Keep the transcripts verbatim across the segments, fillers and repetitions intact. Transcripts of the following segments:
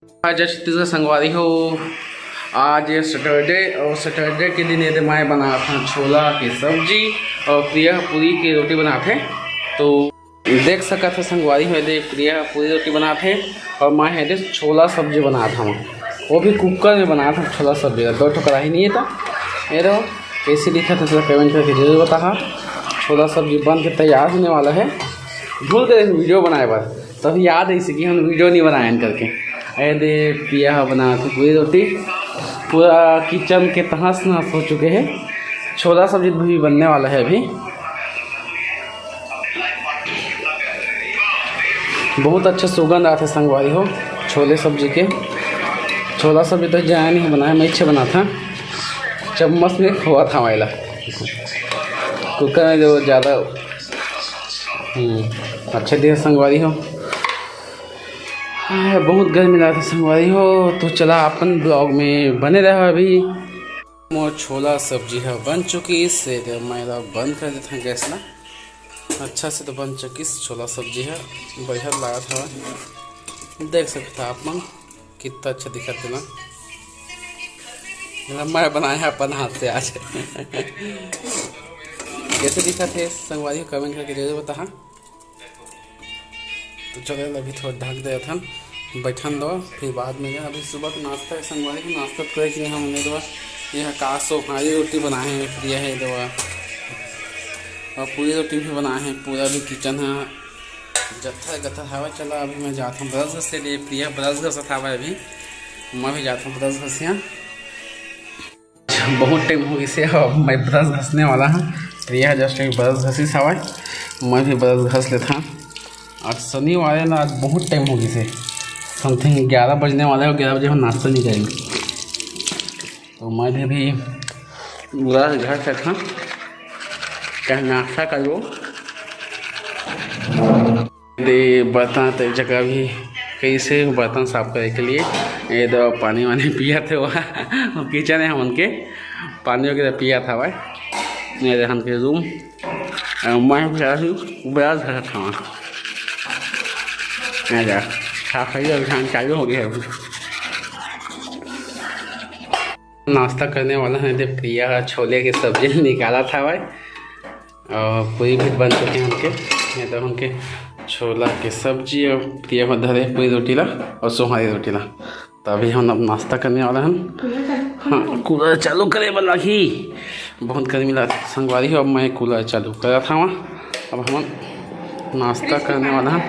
आज छत्तीसगढ़ संगवारी हो, आज सैटरडे और सैटरडे के दिन ये मैं बनात हूँ छोला के सब्जी और प्रिया पूरी के रोटी बनात हे। तो देख सकत हे संगवारी हो, ये दे प्रिया पूरी रोटी बनात हे और मैं ये दे छोला सब्जी बनात हूँ, वो भी कुकर में बनात हूँ छोला सब्जी। दो ठो कढ़ाई नहीं है था, ये दो कैसे दिखत हे, कमेंट करके जरूर बताहा। छोला सब्जी बन के तैयार होने वाला है। भूल गए वीडियो बनाए बर, तब याद है कि हम वीडियो नहीं बनाए करके। ए दे पिया ह बनात हे पूरी रोटी, पूरा किचन के तहस नहस हो चुके हैं। छोला सब्जी भी बनने वाला है अभी। बहुत अच्छा सुगंध आथे संगवारी हो छोले सब्जी के। छोला सब्जी तो जाने नहीं बनाया, मैं इच्छे बनात हूँ, चम्मच में खोआ था वाला कुकर में जो ज़्यादा हम्म, अच्छा दिन संगवारी हो। हाँ, बहुत गर्मी लागत हे संगवारी हो, तो चला अपन ब्लॉग में बने रहा अभी। मोर छोला सब्जी ह बन चुकिस, ये दे मैं एला बंद कर देथन गैस ला। अच्छा से तो बन चुकिस छोला सब्जी ह, बढ़िया लागत हवय। देख सकता आप मन कितना अच्छा दिखत हे ना, एला मैं बनाए हव अपन हाथ से आज। कैसे दिखत हे संगवारी हो, कमेंट करके जरूर बताहा। तो चलो अभी थोड़ा ढक देथन, बैठन दो, फिर बाद में अभी सुबह के नाश्ता के संगवारी के नाश्ता तो करे कि नहीं हमने दवा। ये ह का सोहारी रोटी बनाए हे प्रिया हे दवा, और पूरी रोटी भी बनाए हे। पूरा भी किचन ह जत्था गत्था हवा। चला अभी मैं जात हूँ ब्रश घसे लिए, प्रिया ब्रश घसत हवा अभी, मैं भी जात हूँ ब्रश घसिया। बहुत टाइम हो गइसे, अब मैं ब्रश घसने वाला हूँ। प्रिया जस्ट एक ब्रश घसिस हवय, मैं भी ब्रश घस लेता हूँ। आज शनिवार है ना, आज बहुत टाइम हो गइसे, समथिंग ग्यारह बजने वाला है, ग्यारह बजे हम नाश्ता नहीं करेंगे। तो मैं भी अभी ब्रश घस लेता हूँ, क्या नाश्ता करूँ। दे बर्तन तो एक जगह भी कैसे बर्तन साफ करे के लिए ये दो पानी वानी पिया थे वह किचन है हमन के पानी वगैरह पिया था भाई। ये दे हमके रूम मैं भी ब्रश घसत हवा। ये दे सफाई अभियान चालू हो गया है। नाश्ता करने वाला है दे प्रिया छोले के सब्जी निकाला था भाई। और पूरी भी बन चुके हैं हमके। ये तो हमके छोला के सब्जी और प्रिया में धरे पूरी रोटी ला और सोहारी रोटी ला। तो अभी हम अब नाश्ता करने वाला हन। हाँ, कूलर चालू करे वाला ही, बहुत गर्मी लगत संगवारी हो। अब मैं कूलर चालू करा था वहाँ, अब हम नाश्ता करने वाला हन।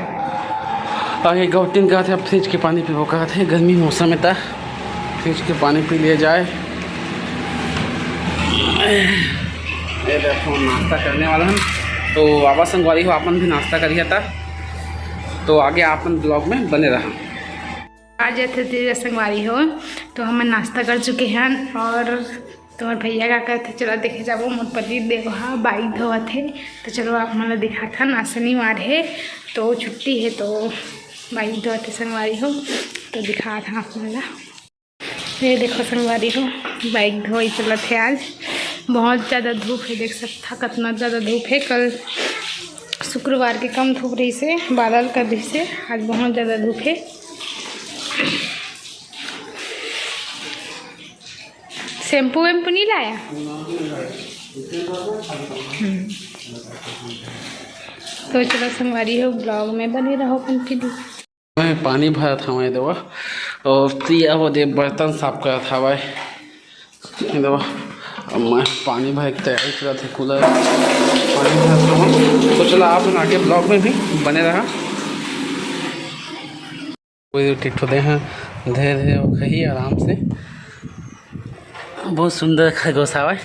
आगे गौटिन कहत हे, अब फ्रिज के पानी पीबो कहत हे, गर्मी मौसम में त फ्रिज के पानी पी लिया जाए। ये देखो, नाश्ता करने वाला हन। तो आवा संगवारी हो, आपन भी नाश्ता करिए त। तो आगे आपन ब्लॉग में बने रहा। आ जाते तेरे संगवारी हो, तो हम नाश्ता कर चुके हैं और तुम्हारे भैया का कहते चला देखे जाबो, मोर पति देव हा बाइक धोवत हे। तो चलो आप मन ला दिखात हन, आज शनिवार है तो छुट्टी है, तो बाइक धोवत हे संगवारी हो, तो दिखात हन आप मन ला। ये देखो संगवारी हो, बाइक धोई चलत हे आज। बहुत ज़्यादा धूप है, देख सकता कतना ज़्यादा धूप है। कल शुक्रवार के कम धूप रहिसे, बादल कर रहिसे, आज बहुत ज़्यादा धूप है। शैम्पू वैम्पू नहीं लाया? हम्म। तो चलो संगवारी हो, ब्लॉग में बने रहो कंटिन्यू। मैं पानी भरत हवं ये देवा, और प्रिया वो दे बर्तन साफ करत हवय ये देवा। अब मैं पानी भरे के तैयारी करत हे, कूलर पानी भरत हवं। तो चला आप मन आगे ब्लॉग में भी बने रहा। कोई टिट्ठो दे हैं, धीरे धीरे वो खही आराम से। बहुत सुंदर खरगोश हवय।